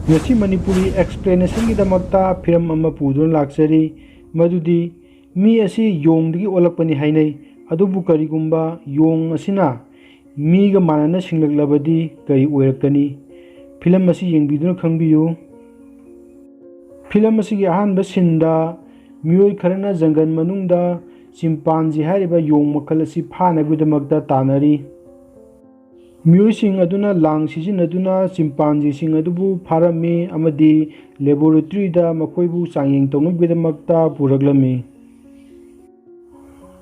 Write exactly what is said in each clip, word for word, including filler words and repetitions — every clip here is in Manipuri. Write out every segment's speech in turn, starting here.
ꯉꯁꯤ ꯃꯅꯤꯄꯨꯔꯤ explanation ꯒꯤꯗꯃꯛꯇ ꯐꯤꯂꯝ ꯑꯃ ꯄꯨꯗꯨꯅ ꯂꯥꯛꯆꯔꯤ, ꯃꯗꯨꯗꯤ ꯃꯤ ꯑꯁꯤ ꯌꯣꯡꯗꯒꯤ ꯑꯣꯜꯂꯛꯄꯅꯤ ꯍꯥꯏꯅꯩ꯫ ꯑꯗꯨꯕꯨ ꯀꯔꯤꯒꯨꯝꯕ ꯌꯣꯡ ꯑꯁꯤꯅ ꯃꯤꯒ ꯃꯥꯟꯅꯅ ꯁꯤꯡꯂꯛꯂꯕꯗꯤ ꯀꯔꯤ ꯑꯣꯏꯔꯛꯀꯅꯤ? ꯐꯤꯂꯝ ꯑꯁꯤ ꯌꯦꯡꯕꯤꯗꯨꯅ ꯈꯪꯕꯤꯌꯨ꯫ ꯐꯤꯂꯝ ꯑꯁꯤꯒꯤ ꯑꯍꯥꯟꯕ ꯁꯤꯟꯗ ꯃꯤꯑꯣꯏ ꯈꯔꯅ ꯖꯪꯒꯜ ꯃꯅꯨꯡꯗ ꯆꯤꯝꯄꯥꯟꯖꯤ ꯍꯥꯏꯔꯤꯕ ꯌꯣꯡ ꯃꯈꯜ ꯑꯁꯤ ꯐꯥꯅꯕꯒꯤꯗꯃꯛꯇ ꯇꯥꯟꯅꯔꯤ꯫ ꯃꯤꯑꯣꯏꯁꯤꯡ ꯑꯗꯨꯅ ꯂꯥꯡ ꯁꯤꯖꯤꯟꯅꯗꯨꯅ ꯆꯤꯝꯄꯥꯟꯖꯤꯁꯤꯡ ꯑꯗꯨꯕꯨ ꯐꯥꯔꯝꯃꯤ ꯑꯃꯗꯤ laboratory ꯗ ꯃꯈꯣꯏꯕꯨ ꯆꯥꯡꯌꯦꯡ ꯇꯧꯅꯕꯒꯤꯗꯃꯛꯇ ꯄꯨꯔꯛꯂꯝꯃꯤ꯫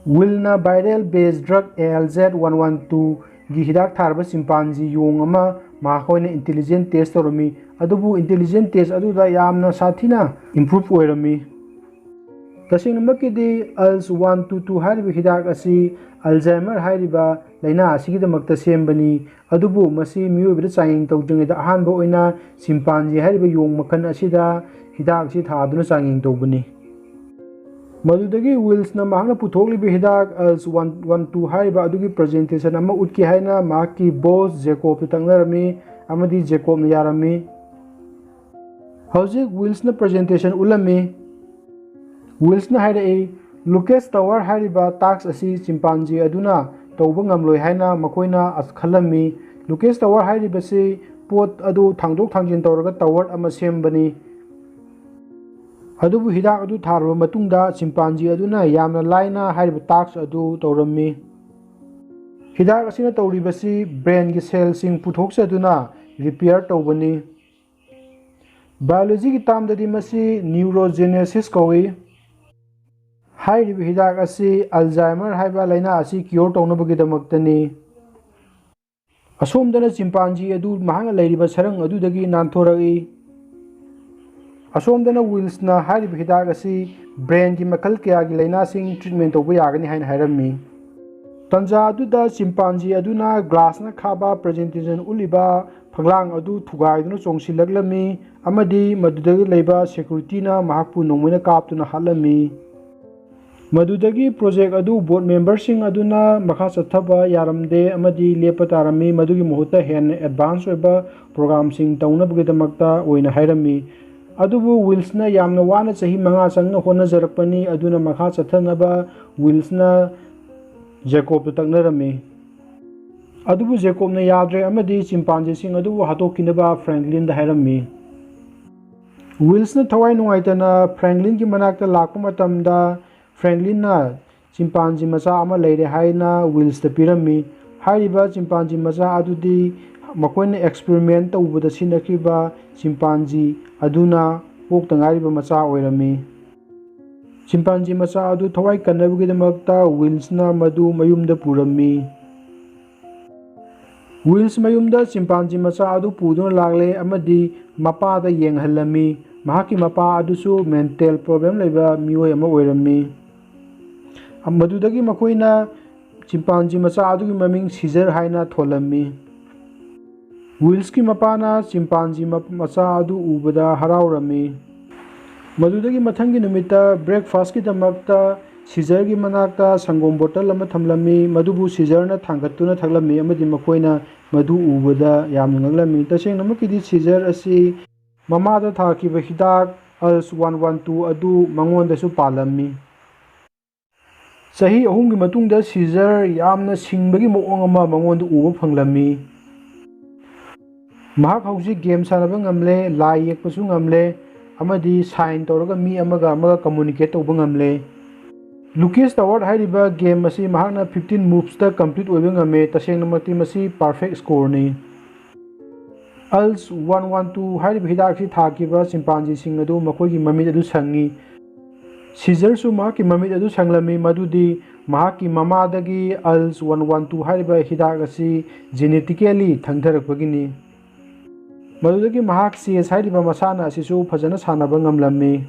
ꯋꯤꯜꯅ viral based drug A L Z one one two ꯒꯤ ꯍꯤꯗꯥꯛ ꯊꯥꯔꯕ ꯆꯤꯝꯄꯥꯟꯖꯤ ꯌꯣꯡ ꯑꯃ ꯃꯍꯥꯛ ꯑꯣꯏꯅ intelligence test ꯇꯧꯔꯝꯃꯤ꯫ ꯑꯗꯨꯕꯨ intelligence test ꯑꯗꯨꯗ ꯌꯥꯝꯅ ꯁꯥꯊꯤꯅ improve ꯑꯣꯏꯔꯝꯃꯤ꯫ ꯇꯁꯦꯡꯅꯃꯛꯀꯤꯗꯤ ꯑꯜꯁ one two two ꯍꯥꯏꯔꯤꯕ ꯍꯤꯗꯥꯛ ꯑꯁꯤ Alzheimer ꯍꯥꯏꯔꯤꯕ ꯂꯥꯏꯅꯥ ꯑꯁꯤꯒꯤꯗꯃꯛꯇ ꯁꯦꯝꯕꯅꯤ꯫ ꯑꯗꯨꯕꯨ ꯃꯁꯤ ꯃꯤꯑꯣꯏꯕꯗ ꯆꯥꯡꯌꯦꯡ ꯇꯧꯗ꯭ꯔꯤꯉꯩꯗ ꯑꯍꯥꯟꯕ ꯑꯣꯏꯅ ꯆꯤꯝꯄꯥꯟꯖꯤ ꯍꯥꯏꯔꯤꯕ ꯌꯣꯡ ꯃꯈꯜ ꯑꯁꯤꯗ ꯍꯤꯗꯥꯛ ꯑꯁꯤ ꯊꯥꯗꯨꯅ ꯆꯥꯡꯌꯦꯡ ꯇꯧꯕꯅꯤ꯫ ꯃꯗꯨꯗꯒꯤ ꯋꯤꯜꯁꯅ ꯃꯍꯥꯛꯅ ꯄꯨꯊꯣꯛꯂꯤꯕ ꯍꯤꯗꯥꯛ ꯑꯜꯁ one one two ꯍꯥꯏꯔꯤꯕ ꯑꯗꯨꯒꯤ presentation ꯑꯃ ꯎꯠꯀꯦ ꯍꯥꯏꯅ ꯃꯍꯥꯛꯀꯤ boss ꯖꯦꯀꯣꯕꯇ ꯇꯛꯅꯔꯝꯃꯤ ꯑꯃꯗꯤ ꯖꯦꯀꯣꯕꯅ ꯌꯥꯔꯝꯃꯤ꯫ ꯍꯧꯖꯤꯛ ꯋꯤꯜꯁꯅ presentation ꯎꯠꯂꯝꯃꯤ꯫ ꯋꯤꯜꯁꯅ ꯍꯥꯏꯔꯛꯏ, ꯂꯨꯀꯦꯁ ꯇꯋꯔ ꯍꯥꯏꯔꯤꯕ task ꯑꯁꯤ ꯆꯤꯝꯄꯥꯟꯖꯤ ꯑꯗꯨꯅ ꯇꯧꯕ ꯉꯝꯂꯣꯏ ꯍꯥꯏꯅ ꯃꯈꯣꯏꯅ ꯑꯁ-, ꯈꯜꯂꯝꯃꯤ꯫ ꯂꯨꯀꯦꯁ ꯇꯋꯔ ꯍꯥꯏꯔꯤꯕꯁꯤ ꯄꯣꯠ ꯑꯗꯨ ꯊꯥꯡꯗꯣꯛ ꯊꯥꯡꯖꯤꯟ ꯇꯧꯔꯒ tower ꯑꯃ ꯁꯦꯝꯕꯅꯤ꯫ ꯑꯗꯨꯕꯨ ꯍꯤꯗꯥꯛ ꯑꯗꯨ ꯊꯥꯔꯕ ꯃꯇꯨꯡꯗ ꯆꯤꯝꯄꯥꯟꯖꯤ ꯑꯗꯨꯅ ꯌꯥꯝꯅ ꯂꯥꯏꯅ ꯍꯥꯏꯔꯤꯕ task ꯑꯗꯨ ꯇꯧꯔꯝꯃꯤ꯫ ꯍꯤꯗꯥꯛ ꯑꯁꯤꯅ ꯇꯧꯔꯤꯕꯁꯤ brain ꯒꯤ cell ꯁꯤꯡ ꯄꯨꯊꯣꯛꯆꯗꯨꯅ repair ꯇꯧꯕꯅꯤ꯫ Biology ꯒꯤ ꯇꯥꯝꯗꯗꯤ ꯃꯁꯤ neurogenesis ꯀꯧꯏ꯫ ꯍꯥꯏꯔꯤꯕ ꯍꯤꯗꯥꯛ ꯑꯁꯤ Alzheimer ꯍꯥꯏꯕ ꯂꯥꯏꯅꯥ ꯑꯁꯤ cure ꯇꯧꯅꯕꯒꯤꯗꯃꯛꯇꯅꯤ꯫ ꯑꯁꯣꯝꯗꯅ ꯆꯤꯝꯄꯥꯟꯖꯤ ꯑꯗꯨ ꯃꯍꯥꯛꯅ ꯂꯩꯔꯤꯕ ꯁꯔꯪ ꯑꯗꯨꯗꯒꯤ ꯅꯥꯟꯊꯣꯔꯛꯏ꯫ ꯑꯁꯣꯝꯗꯅ ꯋꯤꯜꯁꯅ ꯍꯥꯏꯔꯤꯕ ꯍꯤꯗꯥꯛ ꯑꯁꯤ brain ꯒꯤ ꯃꯈꯜ ꯀꯌꯥꯒꯤ ꯂꯥꯏꯅꯥꯁꯤꯡ treatment ꯇꯧꯕ ꯌꯥꯒꯅꯤ ꯍꯥꯏꯅ ꯍꯥꯏꯔꯝꯃꯤ꯫ ꯇꯟꯖꯥ ꯑꯗꯨꯗ ꯆꯤꯝꯄꯥꯟꯖꯤ ꯑꯗꯨꯅ glass ꯅ ꯈꯥꯕ presentation ꯎꯠꯂꯤꯕ ꯐꯛꯂꯥꯡ ꯑꯗꯨ ꯊꯨꯒꯥꯏꯗꯨꯅ ꯆꯣꯡꯁꯤꯜꯂꯛꯂꯝꯃꯤ ꯑꯃꯗꯤ ꯃꯗꯨꯗ ꯂꯩꯕ security ꯅ ꯃꯍꯥꯛꯄꯨ ꯅꯣꯡꯃꯩꯅ ꯀꯥꯞꯇꯨꯅ ꯍꯥꯠꯂꯝꯃꯤ꯫ ꯃꯗꯨꯗꯒꯤ ꯄ꯭ꯔꯣꯖꯦꯛ ꯑꯗꯨ ꯕꯣꯔꯗ ꯃꯦꯝꯕꯔꯁꯤꯡ ꯑꯗꯨꯅ ꯃꯈꯥ ꯆꯠꯊꯕ ꯌꯥꯔꯝꯗꯦ ꯑꯃꯗꯤ ꯂꯦꯞꯄ ꯇꯥꯔꯝꯃꯤ꯫ ꯃꯗꯨꯒꯤ ꯃꯍꯨꯠꯇ ꯍꯦꯟꯅ ꯑꯦꯗꯚꯥꯟꯁ ꯑꯣꯏꯕ ꯄ꯭ꯔꯣꯒ꯭ꯔꯥꯝꯁꯤꯡ ꯇꯧꯅꯕꯒꯤꯗꯃꯛꯇ ꯑꯣꯏꯅ ꯍꯥꯏꯔꯝꯃꯤ꯫ ꯑꯗꯨꯕꯨ ꯋꯤꯜꯁꯅ ꯌꯥꯝꯅ ꯋꯥꯅ ꯆꯍꯤ ꯃꯉꯥ ꯆꯪꯅ ꯍꯣꯠꯅꯖꯔꯛꯄꯅꯤ꯫ ꯑꯗꯨꯅ ꯃꯈꯥ ꯆꯠꯊꯅꯕ ꯋꯤꯜꯁꯅ ꯖꯦꯀꯣꯕꯇ ꯇꯛꯅꯔꯝꯃꯤ꯫ ꯑꯗꯨꯕꯨ ꯖꯦꯀꯣꯕꯅ ꯌꯥꯗ꯭ꯔꯦ ꯑꯃꯗꯤ ꯆꯤꯝꯄꯥꯟꯖꯤꯁꯤꯡ ꯑꯗꯨꯕꯨ ꯍꯥꯠꯇꯣꯛꯈꯤꯅꯕ ꯐ꯭ꯔꯦꯡꯀ꯭ꯂꯤꯟꯗ ꯍꯥꯏꯔꯝꯃꯤ꯫ ꯋꯤꯜꯁꯅ ꯊꯋꯥꯏ ꯅꯨꯡꯉꯥꯏꯇꯅ ꯐ꯭ꯔꯦꯡꯀ꯭ꯂꯤꯟꯒꯤ ꯃꯅꯥꯛꯇ ꯂꯥꯛꯄ ꯃꯇꯝꯗ, ꯐ꯭ꯔꯦꯡꯀ꯭ꯂꯤꯟꯅ ꯆꯤꯝꯄꯥꯟꯖꯤ ꯃꯆꯥ ꯑꯃ ꯂꯩꯔꯦ ꯍꯥꯏꯅ ꯋꯤꯜꯁꯇ ꯄꯤꯔꯝꯃꯤ꯫ ꯍꯥꯏꯔꯤꯕ ꯆꯤꯝꯄꯥꯟꯖꯤ ꯃꯆꯥ ꯑꯗꯨꯗꯤ ꯃꯈꯣꯏꯅ ꯑꯦꯛꯁꯄꯔꯤꯃꯦꯟ ꯇꯧꯕꯗ ꯁꯤꯖꯤꯟꯅꯈꯤꯕ ꯆꯤꯝꯄꯥꯟꯖꯤ ꯑꯗꯨꯅ ꯄꯣꯛꯇ ꯉꯥꯏꯔꯤꯕ ꯃꯆꯥ ꯑꯣꯏꯔꯝꯃꯤ꯫ ꯆꯤꯝꯄꯥꯟꯖꯤ ꯃꯆꯥ ꯑꯗꯨ ꯊꯋꯥꯏ ꯀꯟꯅꯕꯒꯤꯗꯃꯛꯇ ꯋꯤꯜꯁꯅ ꯃꯗꯨ ꯃꯌꯨꯝꯗ ꯄꯨꯔꯝꯃꯤ꯫ ꯋꯤꯜꯁ ꯃꯌꯨꯝꯗ ꯆꯤꯝꯄꯥꯟꯖꯤ ꯃꯆꯥ ꯑꯗꯨ ꯄꯨꯗꯨꯅ ꯂꯥꯛꯂꯦ ꯑꯃꯗꯤ ꯃꯄꯥꯗ ꯌꯦꯡꯍꯜꯂꯝꯃꯤ꯫ ꯃꯍꯥꯛꯀꯤ ꯃꯄꯥ ꯑꯗꯨꯁꯨ ꯃꯦꯟꯇꯦꯜ ꯄ꯭ꯔꯣꯕ꯭ꯂꯦꯝ ꯂꯩꯕ ꯃꯤꯑꯣꯏ ꯑꯃ ꯑꯣꯏꯔꯝꯃꯤ꯫ ꯃꯗꯨꯗꯒꯤ ꯃꯈꯣꯏꯅ ꯆꯤꯝꯄꯥꯟꯖꯤ ꯃꯆꯥ ꯑꯗꯨꯒꯤ ꯃꯃꯤꯡ ꯁꯤꯖꯔ ꯍꯥꯏꯅ ꯊꯣꯜꯂꯝꯃꯤ꯫ ꯋꯤꯜꯁꯀꯤ ꯃꯄꯥꯅ ꯆꯤꯝꯄꯥꯟꯖꯤ ꯃ-, ꯃꯆꯥ ꯑꯗꯨ ꯎꯕꯗ ꯍꯔꯥꯎꯔꯝꯃꯤ꯫ ꯃꯗꯨꯗꯒꯤ ꯃꯊꯪꯒꯤ ꯅꯨꯃꯤꯠꯇ ꯕ꯭ꯔꯦꯛꯐꯥꯁꯀꯤꯗꯃꯛꯇ ꯁꯤꯖꯔꯒꯤ ꯃꯅꯥꯛꯇ ꯁꯪꯒꯣꯝ ꯕꯣꯇꯜ ꯑꯃ ꯊꯝꯂꯝꯃꯤ, ꯃꯗꯨꯕꯨ ꯁꯤꯖꯔꯅ ꯊꯥꯡꯒꯠꯇꯨꯅ ꯊꯛꯂꯝꯃꯤ ꯑꯃꯗꯤ ꯃꯈꯣꯏꯅ ꯃꯗꯨ ꯎꯕꯗ ꯌꯥꯝꯅ ꯉꯛꯂꯝꯃꯤ꯫ ꯇꯁꯦꯡꯅꯃꯛꯀꯤꯗꯤ ꯁꯤꯖꯔ ꯑꯁꯤ ꯃꯃꯥꯗ ꯊꯥꯈꯤꯕ ꯍꯤꯗꯥꯛ ꯑꯜꯁ ꯋꯥꯟ ꯋꯥꯟ ꯇꯨ ꯑꯗꯨ ꯃꯉꯣꯟꯗꯁꯨ ꯄꯥꯜꯂꯝꯃꯤ꯫ ꯆꯍꯤ ꯑꯍꯨꯝꯒꯤ ꯃꯇꯨꯡꯗ ꯁꯤꯖꯔ ꯌꯥꯝꯅ ꯁꯤꯡꯕꯒꯤ ꯃꯑꯣꯡ ꯑꯃ ꯃꯉꯣꯟꯗ ꯎꯕ ꯐꯪꯂꯝꯃꯤ꯫ ꯃꯍꯥꯛ ꯍꯧꯖꯤꯛ ꯒꯦꯝ ꯁꯥꯟꯅꯕ ꯉꯝꯂꯦ, ꯂꯥꯏ ꯌꯦꯛꯄꯁꯨ ꯉꯝꯂꯦ, ꯑꯃꯗꯤ ꯁꯥꯏꯟ ꯇꯧꯔꯒ ꯃꯤ ꯑꯃꯒ ꯑꯃꯒ ꯀꯝꯃꯨꯅꯤꯀꯦꯠ ꯇꯧꯕ ꯉꯝꯂꯦ꯫ ꯂꯨꯀꯤꯁ ꯇꯋꯥꯔ ꯍꯥꯏꯔꯤꯕ ꯒꯦꯝ ꯑꯁꯤ ꯃꯍꯥꯛꯅ ꯐꯤꯐꯇꯤꯟ ꯃꯨꯚꯁꯇ ꯀꯝꯄ꯭ꯂꯤꯠ ꯑꯣꯏꯕ ꯉꯝꯃꯦ꯫ ꯇꯁꯦꯡꯅꯃꯛꯇꯤ ꯃꯁꯤ ꯄꯔꯐꯦꯛ ꯁ꯭ꯀꯣꯔꯅꯤ꯫ ꯑꯜꯁ ꯋꯥꯟ ꯋꯥꯟ ꯇꯨ ꯍꯥꯏꯔꯤꯕ ꯍꯤꯗꯥꯛ ꯑꯁꯤ ꯊꯥꯈꯤꯕ ꯆꯤꯝꯄꯥꯟꯖꯤꯁꯤꯡ ꯑꯗꯨ ꯃꯈꯣꯏꯒꯤ ꯃꯃꯤꯠ ꯑꯗꯨ ꯁꯪꯉꯤ꯫ ꯁꯤꯖꯔꯁꯨ ꯃꯍꯥꯛꯀꯤ ꯃꯃꯤꯠ ꯑꯗꯨ ꯁꯪꯂꯝꯃꯤ, ꯃꯗꯨꯗꯤ ꯃꯍꯥꯛꯀꯤ ꯃꯃꯥꯗꯒꯤ ꯑꯜꯁ ꯋꯥꯟ ꯋꯥꯟ ꯇꯨ ꯍꯥꯏꯔꯤꯕ ꯍꯤꯗꯥꯛ ꯑꯁꯤ ꯖꯦꯅꯦꯇꯤꯀꯦꯜꯂꯤ ꯊꯪꯊꯔꯛꯄꯒꯤꯅꯤ꯫ ꯃꯗꯨꯗꯒꯤ ꯃꯍꯥꯛ ꯆꯦꯁ ꯍꯥꯏꯔꯤꯕ ꯃꯁꯥꯟꯅ ꯑꯁꯤꯁꯨ ꯐꯖꯅ ꯁꯥꯟꯅꯕ ꯉꯝꯂꯝꯃꯤ꯫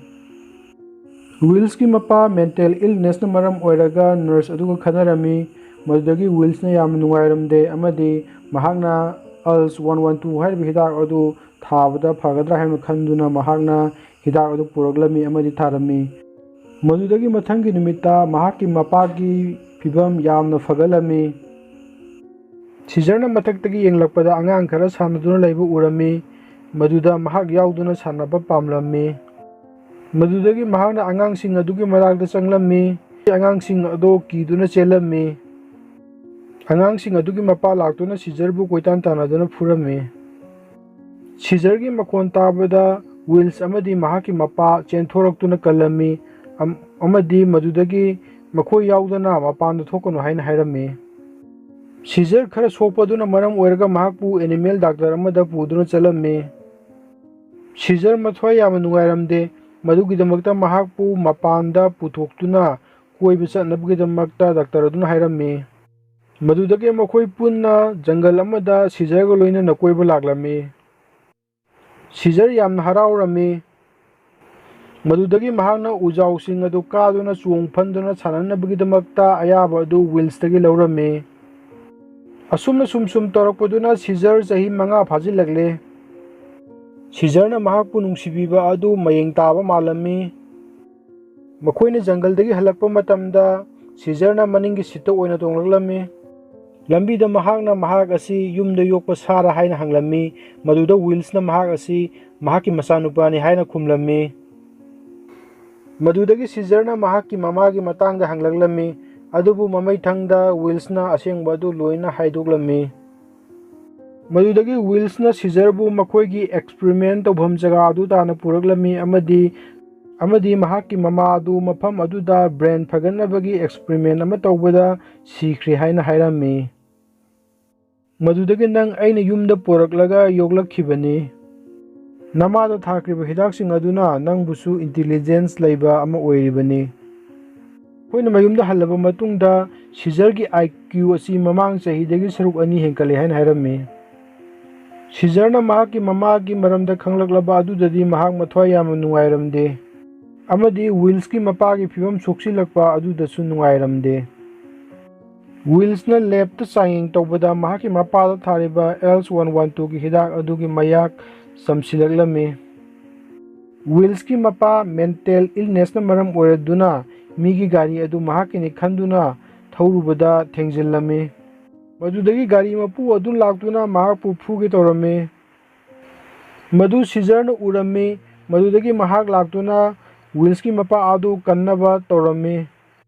ꯋꯤꯜꯁꯀꯤ ꯃꯄꯥ ꯃꯦꯟꯇꯦꯜ ꯏꯜꯅꯦꯁꯅ ꯃꯔꯝ ꯑꯣꯏꯔꯒ ꯅꯔꯁ ꯑꯗꯨꯒ ꯈꯠꯅꯔꯝꯃꯤ꯫ ꯃꯗꯨꯗꯒꯤ ꯋꯤꯜꯁꯅ ꯌꯥꯝꯅ ꯅꯨꯡꯉꯥꯏꯔꯝꯗꯦ ꯑꯃꯗꯤ ꯃꯍꯥꯛꯅ ꯑꯜꯁ ꯋꯥꯟ ꯋꯥꯟ ꯇꯨ ꯍꯥꯏꯔꯤꯕ ꯍꯤꯗꯥꯛ ꯑꯗꯨ ꯊꯥꯕꯗ ꯐꯒꯗ꯭ꯔꯥ ꯍꯥꯏꯅ ꯈꯟꯗꯨꯅ ꯃꯍꯥꯛꯅ ꯍꯤꯗꯥꯛ ꯑꯗꯨ ꯄꯨꯔꯛꯂꯝꯃꯤ ꯑꯃꯗꯤ ꯊꯥꯔꯝꯃꯤ꯫ ꯃꯗꯨꯗꯒꯤ ꯃꯊꯪꯒꯤ ꯅꯨꯃꯤꯠꯇ ꯃꯍꯥꯛꯀꯤ ꯃꯄꯥꯒꯤ ꯐꯤꯕꯝ ꯌꯥꯝꯅ ꯐꯒꯠꯂꯝꯃꯤ꯫ ꯁꯤꯖꯔꯅ ꯃꯊꯛꯇꯒꯤ ꯌꯦꯡꯂꯛꯄꯗ ꯑꯉꯥꯡ ꯈꯔ ꯁꯥꯟꯅꯗꯨꯅ ꯂꯩꯕ ꯎꯔꯝꯃꯤ꯫ ꯃꯗꯨꯗ ꯃꯍꯥꯛ ꯌꯥꯎꯗꯨꯅ ꯁꯥꯟꯅꯕ ꯄꯥꯝꯂꯝꯃꯤ꯫ ꯃꯗꯨꯗꯒꯤ ꯃꯍꯥꯛꯅ ꯑꯉꯥꯡꯁꯤꯡ ꯑꯗꯨꯒꯤ ꯃꯅꯥꯛꯇ ꯆꯪꯂꯝꯃꯤ꯫ ꯑꯉꯥꯡꯁꯤꯡ ꯑꯗꯨ ꯀꯤꯗꯨꯅ ꯆꯦꯜꯂꯝꯃꯤ꯫ ꯑꯉꯥꯡꯁꯤꯡ ꯑꯗꯨꯒꯤ ꯃꯄꯥ ꯂꯥꯛꯇꯨꯅ ꯁꯤꯖꯔꯕꯨ ꯀꯣꯏꯇꯥꯟ ꯇꯥꯟꯅꯗꯨꯅ ꯐꯨꯔꯝꯃꯤ꯫ ꯁꯤꯖꯔꯒꯤ ꯃꯈꯣꯟ ꯇꯥꯕꯗ ꯋꯤꯜꯁ ꯑꯃꯗꯤ ꯃꯍꯥꯛꯀꯤ ꯃꯄꯥ ꯆꯦꯟꯊꯣꯔꯛꯇꯨꯅ ꯀꯜꯂꯝꯃꯤ, ꯑꯝ-, ꯑꯃꯗꯤ ꯃꯗꯨꯗꯒꯤ ꯃꯈꯣꯏ ꯌꯥꯎꯗꯅ ꯃꯄꯥꯟꯗ ꯊꯣꯛꯀꯅꯨ ꯍꯥꯏꯅ ꯍꯥꯏꯔꯝꯃꯤ꯫ ꯁꯤꯖꯔ ꯈꯔ ꯁꯣꯛꯄꯗꯨꯅ ꯃꯔꯝ ꯑꯣꯏꯔꯒ ꯃꯍꯥꯛꯄꯨ ꯑꯦꯅꯤꯃꯦꯜ ꯗꯥꯛꯇꯔ ꯑꯃꯗ ꯄꯨꯗꯨꯅ ꯆꯠꯂꯝꯃꯤ꯫ ꯁꯤꯖꯔ ꯃꯊ꯭ꯋꯥꯏ ꯌꯥꯝꯅ ꯅꯨꯡꯉꯥꯏꯔꯝꯗꯦ꯫ ꯃꯗꯨꯒꯤꯗꯃꯛꯇ ꯃꯍꯥꯛꯄꯨ ꯃꯄꯥꯟꯗ ꯄꯨꯊꯣꯛꯇꯨꯅ ꯀꯣꯏꯕ ꯆꯠꯅꯕꯒꯤꯗꯃꯛꯇ ꯗꯥꯛꯇꯔ ꯑꯗꯨꯅ ꯍꯥꯏꯔꯝꯃꯤ꯫ ꯃꯗꯨꯗꯒꯤ ꯃꯈꯣꯏ ꯄꯨꯟꯅ ꯖꯪꯒꯜ ꯑꯃꯗ ꯁꯤꯖꯔꯒ ꯂꯣꯏꯅꯅ ꯀꯣꯏꯕ ꯂꯥꯛꯂꯝꯃꯤ꯫ ꯁꯤꯖꯔ ꯌꯥꯝꯅ ꯍꯔꯥꯎꯔꯝꯃꯤ꯫ ꯃꯗꯨꯗꯒꯤ ꯃꯍꯥꯛꯅ ꯎꯖꯥꯎꯁꯤꯡ ꯑꯗꯨ ꯀꯥꯗꯨꯅ ꯆꯣꯡ ꯐꯟꯗꯨꯅ ꯁꯥꯟꯅꯅꯕꯒꯤꯗꯃꯛꯇ ꯑꯌꯥꯕ ꯑꯗꯨ ꯋꯤꯜꯁꯇꯒꯤ ꯂꯧꯔꯝꯃꯤ꯫ ꯑꯁꯨꯝꯅ ꯁꯨꯝ ꯁꯨꯝ ꯇꯧꯔꯛꯄꯗꯨꯅ ꯁꯤꯖꯔ ꯆꯍꯤ ꯃꯉꯥ ꯐꯥꯖꯤꯜꯂꯛꯂꯦ꯫ ꯁꯤꯖꯔꯅ ꯃꯍꯥꯛꯄꯨ ꯅꯨꯡꯁꯤꯕꯤꯕ ꯑꯗꯨ ꯃꯌꯦꯡ ꯇꯥꯕ ꯃꯥꯜꯂꯝꯃꯤ꯫ ꯃꯈꯣꯏꯅ ꯖꯪꯒꯜꯗꯒꯤ ꯍꯜꯂꯛꯄ ꯃꯇꯝꯗ ꯁꯤꯖꯔꯅ ꯃꯅꯤꯡꯒꯤ ꯁꯤꯠꯇ ꯑꯣꯏꯅ ꯇꯣꯡꯂꯛꯂꯝꯃꯤ꯫ ꯂꯝꯕꯤꯗ ꯃꯍꯥꯛꯅ ꯃꯍꯥꯛ ꯑꯁꯤ ꯌꯨꯝꯗ ꯌꯣꯛꯄ ꯁꯥꯔ ꯍꯥꯏꯅ ꯍꯪꯂꯝꯃꯤ꯫ ꯃꯗꯨꯗ ꯋꯤꯜꯁꯅ ꯃꯍꯥꯛ ꯑꯁꯤ ꯃꯍꯥꯛꯀꯤ ꯃꯆꯥꯅꯨꯄꯥꯅꯤ ꯍꯥꯏꯅ ꯈꯨꯝꯂꯝꯃꯤ꯫ ꯃꯗꯨꯗꯒꯤ ꯁꯤꯖꯔꯅ ꯃꯍꯥꯛꯀꯤ ꯃꯃꯥꯒꯤ ꯃꯇꯥꯡꯗ ꯍꯪꯂꯛꯂꯝꯃꯤ, ꯑꯗꯨꯕꯨ ꯃꯃꯩꯊꯪꯗ ꯋꯤꯜꯁꯅ ꯑꯁꯦꯡꯕ ꯑꯗꯨ ꯂꯣꯏꯅ ꯍꯥꯏꯗꯣꯛꯂꯝꯃꯤ꯫ ꯃꯗꯨꯗꯒꯤ ꯋꯤꯜꯁꯅ ꯁꯤꯖꯔꯕꯨ ꯃꯈꯣꯏꯒꯤ ꯑꯦꯛꯁꯄꯔꯤꯃꯦꯟ ꯇꯧꯐꯝ ꯖꯒꯥ ꯑꯗꯨ ꯇꯥꯟꯅ ꯄꯨꯔꯛꯂꯝꯃꯤ ꯑꯃꯗꯤ, ꯑꯃꯗꯤ ꯃꯍꯥꯛꯀꯤ ꯃꯃꯥ ꯑꯗꯨ ꯃꯐꯝ ꯑꯗꯨꯗ ꯕ꯭ꯔꯦꯟ ꯐꯒꯠꯅꯕꯒꯤ ꯑꯦꯛꯁꯄꯔꯤꯃꯦꯟ ꯑꯃ ꯇꯧꯕꯗ ꯁꯤꯈ꯭ꯔꯦ ꯍꯥꯏꯅ ꯍꯥꯏꯔꯝꯃꯤ꯫ ꯃꯗꯨꯗꯒꯤ ꯅꯪ ꯑꯩꯅ ꯌꯨꯝꯗ ꯄꯨꯔꯛꯂꯒ ꯌꯣꯛꯂꯛꯈꯤꯕꯅꯤ꯫ ꯅꯃꯥꯗ ꯊꯥꯈ꯭ꯔꯤꯕ ꯍꯤꯗꯥꯛꯁꯤꯡ ꯑꯗꯨꯅ ꯅꯪꯕꯨꯁꯨ ꯏꯟꯇꯤꯂꯤꯖꯦꯟꯁ ꯂꯩꯕ ꯑꯃ ꯑꯣꯏꯔꯤꯕꯅꯤ꯫ ꯑꯩꯈꯣꯏꯅ ꯃꯌꯨꯝꯗ ꯍꯜꯂꯕ ꯃꯇꯨꯡꯗ ꯁꯤꯖꯔꯒꯤ IQ ꯑꯁꯤ ꯃꯃꯥꯡ ꯆꯍꯤꯗꯒꯤ ꯁꯔꯨꯛ ꯑꯅꯤ ꯍꯦꯟꯒꯠꯂꯦ ꯍꯥꯏꯅ ꯍꯥꯏꯔꯝꯃꯤ꯫ ꯁꯤꯖꯔꯅ ꯃꯍꯥꯛꯀꯤ ꯃꯃꯥꯒꯤ ꯃꯔꯝꯗ ꯈꯪꯂꯛꯂꯕ ꯑꯗꯨꯗꯗꯤ ꯃꯍꯥꯛ ꯃꯊ꯭ꯋꯥꯏ ꯌꯥꯝꯅ ꯅꯨꯡꯉꯥꯏꯔꯝꯗꯦ, ꯑꯃꯗꯤ ꯋꯤꯜꯁꯀꯤ ꯃꯄꯥꯒꯤ ꯐꯤꯕꯝ ꯁꯣꯛꯆꯤꯜꯂꯛꯄ ꯑꯗꯨꯗꯁꯨ ꯅꯨꯡꯉꯥꯏꯔꯝꯗꯦ꯫ ꯋꯤꯜꯁꯅ ꯂꯦꯕꯇ ꯆꯥꯡꯌꯦꯡ ꯇꯧꯕꯗ ꯃꯍꯥꯛꯀꯤ ꯃꯄꯥꯗ ꯊꯥꯔꯤꯕ ꯑꯦꯜꯁ ꯋꯥꯟ ꯋꯥꯟ ꯇꯨꯒꯤ ꯍꯤꯗꯥꯛ ꯑꯗꯨꯒꯤ ꯃꯌꯥꯛ ꯆꯝꯁꯤꯜꯂꯛꯂꯝꯃꯤ꯫ ꯋꯤꯜꯁꯀꯤ ꯃꯄꯥ ꯃꯦꯟꯇꯦꯜ ꯏꯜꯅꯦꯁꯅ ꯃꯔꯝ ꯑꯣꯏꯔꯗꯨꯅ ꯃꯤꯒꯤ ꯒꯥꯔꯤ ꯑꯗꯨ ꯃꯍꯥꯛꯀꯤꯅꯤ ꯈꯟꯗꯨꯅ ꯊꯧꯔꯨꯕꯗ ꯊꯦꯡꯖꯤꯜꯂꯝꯃꯤ꯫ ꯃꯗꯨꯗꯒꯤ ꯒꯥꯔꯤ ꯃꯄꯨ ꯑꯗꯨ ꯂꯥꯛꯇꯨꯅ ꯃꯍꯥꯛꯄꯨ ꯐꯨꯒꯦ ꯇꯧꯔꯝꯃꯤ꯫ ꯃꯗꯨ ꯁꯤꯖꯔꯅ ꯎꯔꯝꯃꯤ꯫ ꯃꯗꯨꯗꯒꯤ ꯃꯍꯥꯛ ꯂꯥꯛꯇꯨꯅ ꯋꯤꯜꯁꯀꯤ ꯃꯄꯥ ꯑꯗꯨ ꯀꯟꯅꯕ ꯇꯧꯔꯝꯃꯤ꯫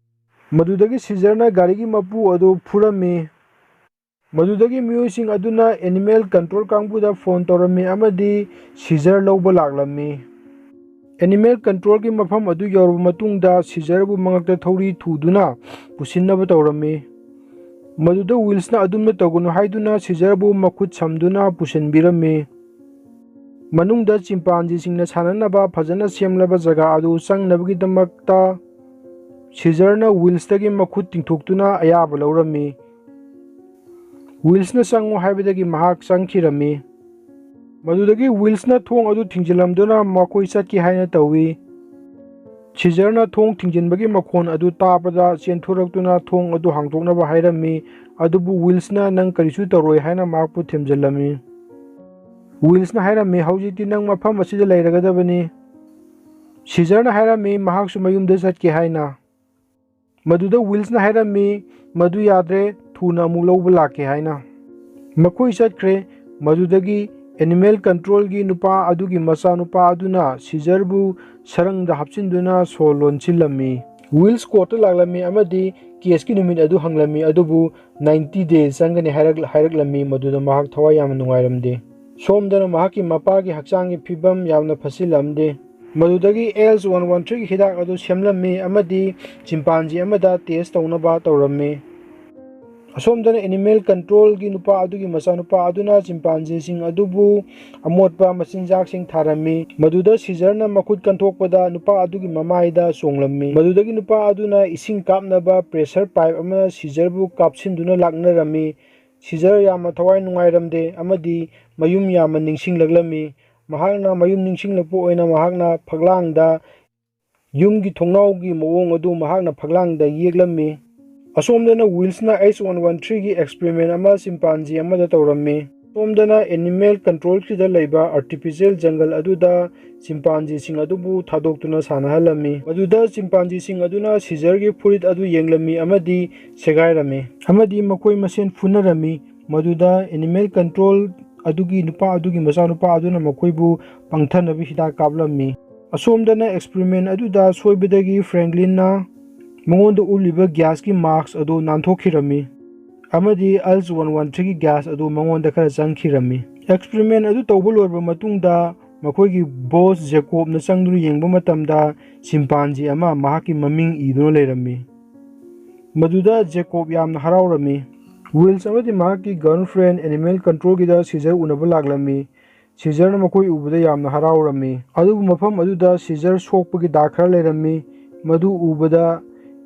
ꯃꯗꯨꯗꯒꯤ ꯁꯤꯖꯔꯅ ꯒꯥꯔꯤꯒꯤ ꯃꯄꯨ ꯑꯗꯨ ꯐꯨꯔꯝꯃꯤ꯫ ꯃꯗꯨꯗꯒꯤ ꯃꯤꯑꯣꯏꯁꯤꯡ ꯑꯗꯨꯅ ꯑꯦꯅꯤꯃꯦꯜ ꯀꯟꯇ꯭ꯔꯣꯜ ꯀꯥꯡꯕꯨꯗ ꯐꯣꯟ ꯇꯧꯔꯝꯃꯤ ꯑꯃꯗꯤ ꯁꯤꯖꯔ ꯂꯧꯕ ꯂꯥꯛꯂꯝꯃꯤ꯫ ꯑꯦꯅꯤꯃꯦꯜ ꯀꯟꯇ꯭ꯔꯣꯜꯒꯤ ꯃꯐꯝ ꯑꯗꯨ ꯌꯧꯔꯕ ꯃꯇꯨꯡꯗ ꯁꯤꯖꯔꯕꯨ ꯃꯉꯛꯇ ꯊꯧꯔꯤ ꯊꯨꯗꯨꯅ ꯄꯨꯁꯤꯟꯅꯕ ꯇꯧꯔꯝꯃꯤ꯫ ꯃꯗꯨꯗ ꯋꯤꯜꯁꯅ ꯑꯗꯨꯝꯅ ꯇꯧꯒꯅꯨ ꯍꯥꯏꯗꯨꯅ ꯁꯤꯖꯔꯕꯨ ꯃꯈꯨꯠ ꯁꯝꯗꯨꯅ ꯄꯨꯁꯤꯟꯕꯤꯔꯝꯃꯤ꯫ ꯃꯅꯨꯡꯗ ꯆꯤꯝꯄꯥꯟꯖꯤꯁꯤꯡꯅ ꯁꯥꯟꯅꯅꯕ ꯐꯖꯅ ꯁꯦꯝꯂꯕ ꯖꯒꯥ ꯑꯗꯨ ꯆꯪꯅꯕꯒꯤꯗꯃꯛꯇ ꯁꯤꯖꯔꯅ ꯋꯤꯜꯁꯇꯒꯤ ꯃꯈꯨꯠ ꯇꯤꯡꯊꯣꯛꯇꯨꯅ ꯑꯌꯥꯕ ꯂꯧꯔꯝꯃꯤ꯫ ꯋꯤꯜꯁꯅ ꯆꯪꯉꯨ ꯍꯥꯏꯕꯗꯒꯤ ꯃꯍꯥꯛ ꯆꯪꯈꯤꯔꯝꯃꯤ꯫ ꯃꯗꯨꯗꯒꯤ ꯋꯤꯜꯁꯅ ꯊꯣꯡ ꯑꯗꯨ ꯊꯤꯡꯖꯤꯜꯂꯝꯗꯨꯅ ꯃꯈꯣꯏ ꯆꯠꯈꯤ ꯍꯥꯏꯅ ꯇꯧꯏ꯫ ꯁꯤꯖꯔꯅ ꯊꯣꯡ ꯊꯤꯡꯖꯤꯟꯕꯒꯤ ꯃꯈꯣꯟ ꯑꯗꯨ ꯇꯥꯕꯗ ꯆꯦꯟꯊꯣꯔꯛꯇꯨꯅ ꯊꯣꯡ ꯑꯗꯨ ꯍꯥꯡꯗꯣꯛꯅꯕ ꯍꯥꯏꯔꯝꯃꯤ, ꯑꯗꯨꯕꯨ ꯋꯤꯜꯁꯅ "ꯅꯪ ꯀꯔꯤꯁꯨ ꯇꯧꯔꯣꯏ" ꯍꯥꯏꯅ ꯃꯍꯥꯛꯄꯨ ꯊꯦꯝꯖꯤꯜꯂꯝꯃꯤ꯫ ꯋꯤꯜꯁꯅ ꯍꯥꯏꯔꯝꯃꯤ, "ꯍꯧꯖꯤꯛꯇꯤ ꯅꯪ ꯃꯐꯝ ꯑꯁꯤꯗ ꯂꯩꯔꯒꯗꯕꯅꯤ꯫" ꯁꯤꯖꯔꯅ ꯍꯥꯏꯔꯝꯃꯤ, ꯃꯍꯥꯛꯁꯨ ꯃꯌꯨꯝꯗ ꯆꯠꯀꯦ ꯍꯥꯏꯅ꯫ ꯃꯗꯨꯗ ꯋꯤꯜꯁꯅ ꯍꯥꯏꯔꯝꯃꯤ, "ꯃꯗꯨ ꯌꯥꯗ꯭ꯔꯦ, ꯊꯨꯅ ꯑꯃꯨꯛ ꯂꯧꯕ ꯂꯥꯛꯀꯦ" ꯍꯥꯏꯅ꯫ ꯃꯈꯣꯏ ꯆꯠꯈ꯭ꯔꯦ꯫ ꯃꯗꯨꯗꯒꯤ ꯑꯦꯅꯤꯃꯦꯜ ꯀꯟꯇ꯭ꯔꯣꯜꯒꯤ ꯅꯨꯄꯥ ꯑꯗꯨꯒꯤ ꯃꯆꯥꯅꯨꯄꯥ ꯑꯗꯨꯅ ꯁꯤꯖꯔꯕꯨ ꯁꯔꯪꯗ ꯍꯥꯞꯆꯤꯟꯗꯨꯅ ꯁꯣ ꯂꯣꯟꯁꯤꯜꯂꯝꯃꯤ꯫ ꯋꯤꯜꯁ ꯀꯣꯔꯠꯇ ꯂꯥꯛꯂꯝꯃꯤ ꯑꯃꯗꯤ ꯀꯦꯁꯀꯤ ꯅꯨꯃꯤꯠ ꯑꯗꯨ ꯍꯪꯂꯝꯃꯤ, ꯑꯗꯨꯕꯨ ninety days ꯆꯪꯒꯅꯤ ꯍꯥꯏꯔꯛ-, ꯍꯥꯏꯔꯛꯂꯝꯃꯤ꯫ ꯃꯗꯨꯗ ꯃꯍꯥꯛ ꯊꯋꯥꯏ ꯌꯥꯝꯅ ꯅꯨꯡꯉꯥꯏꯔꯝꯗꯦ꯫ ꯁꯣꯝꯗꯅ ꯃꯍꯥꯛꯀꯤ ꯃꯄꯥꯒꯤ ꯍꯛꯆꯥꯡꯒꯤ ꯐꯤꯕꯝ ꯌꯥꯝꯅ ꯐꯠꯁꯤꯜꯂꯝꯗꯦ꯫ ꯃꯗꯨꯗꯒꯤ L one one three ꯒꯤ ꯍꯤꯗꯥꯛ ꯑꯗꯨ ꯁꯦꯝꯂꯝꯃꯤ ꯑꯃꯗꯤ ꯆꯤꯝꯄꯥꯟꯖꯤ ꯑꯃꯗ ꯇꯦꯁ ꯇꯧꯅꯕ ꯇꯧꯔꯝꯃꯤ꯫ ꯑꯁꯣꯝꯗꯅ ꯑꯦꯅꯤꯃꯦꯜ ꯀꯟꯇ꯭ꯔꯣꯜꯒꯤ ꯅꯨꯄꯥ ꯑꯗꯨꯒꯤ ꯃꯆꯥꯅꯨꯄꯥ ꯑꯗꯨꯅ ꯆꯤꯝꯄꯥꯟꯖꯤꯁꯤꯡ ꯑꯗꯨꯕꯨ ꯑꯃꯣꯠꯄ ꯃꯆꯤꯟꯖꯥꯛꯁꯤꯡ ꯊꯥꯔꯝꯃꯤ꯫ ꯃꯗꯨꯗ ꯁꯤꯖꯔꯅ ꯃꯈꯨꯠ ꯀꯟꯊꯣꯛꯄꯗ ꯅꯨꯄꯥ ꯑꯗꯨꯒꯤ ꯃꯃꯥꯏꯗ ꯆꯣꯡꯂꯝꯃꯤ꯫ ꯃꯗꯨꯗꯒꯤ ꯅꯨꯄꯥ ꯑꯗꯨꯅ ꯏꯁꯤꯡ ꯀꯥꯞꯅꯕ pressure pipe ꯑꯃꯅ ꯁꯤꯖꯔꯕꯨ ꯀꯥꯞꯁꯤꯟꯗꯨꯅ ꯂꯥꯛꯅꯔꯝꯃꯤ꯫ ꯁꯤꯖꯔ ꯌꯥꯝꯅ ꯊꯋꯥꯏ ꯅꯨꯡꯉꯥꯏꯔꯝꯗꯦ ꯑꯃꯗꯤ ꯃꯌꯨꯝ ꯌꯥꯝꯅ ꯅꯤꯡꯁꯤꯡꯂꯛꯂꯝꯃꯤ꯫ ꯃꯍꯥꯛꯅ ꯃꯌꯨꯝ ꯅꯤꯡꯁꯤꯡꯂꯛꯄ ꯑꯣꯏꯅ ꯃꯍꯥꯛꯅ ꯐꯛꯂꯥꯡꯗ ꯌꯨꯝꯒꯤ ꯊꯣꯡꯅꯥꯎꯒꯤ ꯃꯑꯣꯡ ꯑꯗꯨ ꯃꯍꯥꯛꯅ ꯐꯛꯂꯥꯡꯗ ꯌꯦꯛꯂꯝꯃꯤ꯫ ꯑꯁꯣꯝꯗꯅ ꯋꯤꯜꯁꯅ H one one three ꯒꯤ experiment ꯑꯃ ꯆꯤꯝꯄꯥꯟꯖꯤ ꯑꯃꯗ ꯇꯧꯔꯝꯃꯤ꯫ ꯁꯣꯝꯗꯅ animal control ꯁꯤꯗ ꯂꯩꯕ artificial jungle ꯑꯗꯨꯗ chimpanzee ꯁꯤꯡ ꯑꯗꯨꯕꯨ ꯊꯥꯗꯣꯛꯇꯨꯅ ꯁꯥꯟꯅꯍꯜꯂꯝꯃꯤ꯫ ꯃꯗꯨꯗ chimpanzee ꯁꯤꯡ ꯑꯗꯨꯅ Caesar ꯒꯤ ꯐꯨꯔꯤꯠ ꯑꯗꯨ ꯌꯦꯡꯂꯝꯃꯤ ꯑꯃꯗꯤ ꯁꯦꯒꯥꯏꯔꯝꯃꯤ ꯑꯃꯗꯤ ꯃꯈꯣꯏ ꯃꯁꯦꯟ ꯐꯨꯅꯔꯝꯃꯤ꯫ ꯃꯗꯨꯗ animal control ꯑꯗꯨꯒꯤ ꯅꯨꯄꯥ ꯑꯗꯨꯒꯤ ꯃꯆꯥꯅꯨꯄꯥ ꯑꯗꯨꯅ ꯃꯈꯣꯏꯕꯨ ꯄꯪꯊꯅꯕ ꯍꯤꯗꯥꯛ ꯀꯥꯞꯂꯝꯃꯤ꯫ ꯑꯁꯣꯝꯗꯅ experiment ꯑꯗꯨꯗ ꯁꯣꯏꯕꯗꯒꯤ Franklin ꯅ ꯃꯉꯣꯟꯗ ꯎꯠꯂꯤꯕ gas ꯀꯤ mask ꯑꯗꯨ ꯅꯥꯟꯊꯣꯛꯈꯤꯔꯝꯃꯤ ꯑꯃꯗꯤ L one one three ꯒꯤ gas ꯑꯗꯨ ꯃꯉꯣꯟꯗ ꯈꯔ ꯆꯪꯈꯤꯔꯝꯃꯤ꯫ Experiment ꯑꯗꯨ ꯇꯧꯕ ꯂꯣꯏꯔꯕ ꯃꯇꯨꯡꯗ ꯃꯈꯣꯏꯒꯤ boss Jacob ꯅ ꯆꯪꯗꯨꯅ ꯌꯦꯡꯕ ꯃꯇꯝꯗ chimpanzee ꯑꯃ ꯃꯍꯥꯛꯀꯤ ꯃꯃꯤꯡ ꯏꯗꯨꯅ ꯂꯩꯔꯝꯃꯤ꯫ ꯃꯗꯨꯗ Jacob ꯌꯥꯝꯅ ꯍꯔꯥꯎꯔꯝꯃꯤ꯫ Wills ꯑꯃꯗꯤ ꯃꯍꯥꯛꯀꯤ girlfriend animal control ꯒꯤꯗ Caesar ꯎꯅꯕ ꯂꯥꯛꯂꯝꯃꯤ꯫ Caesar ꯅ ꯃꯈꯣꯏ ꯎꯕꯗ ꯌꯥꯝꯅ ꯍꯔꯥꯎꯔꯝꯃꯤ꯫ ꯑꯗꯨꯕꯨ ꯃꯐꯝ ꯑꯗꯨꯗ Caesar ꯁꯣꯛꯄꯒꯤ ꯗꯥꯛ ꯈꯔ ꯂꯩꯔꯝꯃꯤ꯫ ꯃꯗꯨ ꯎꯕꯗ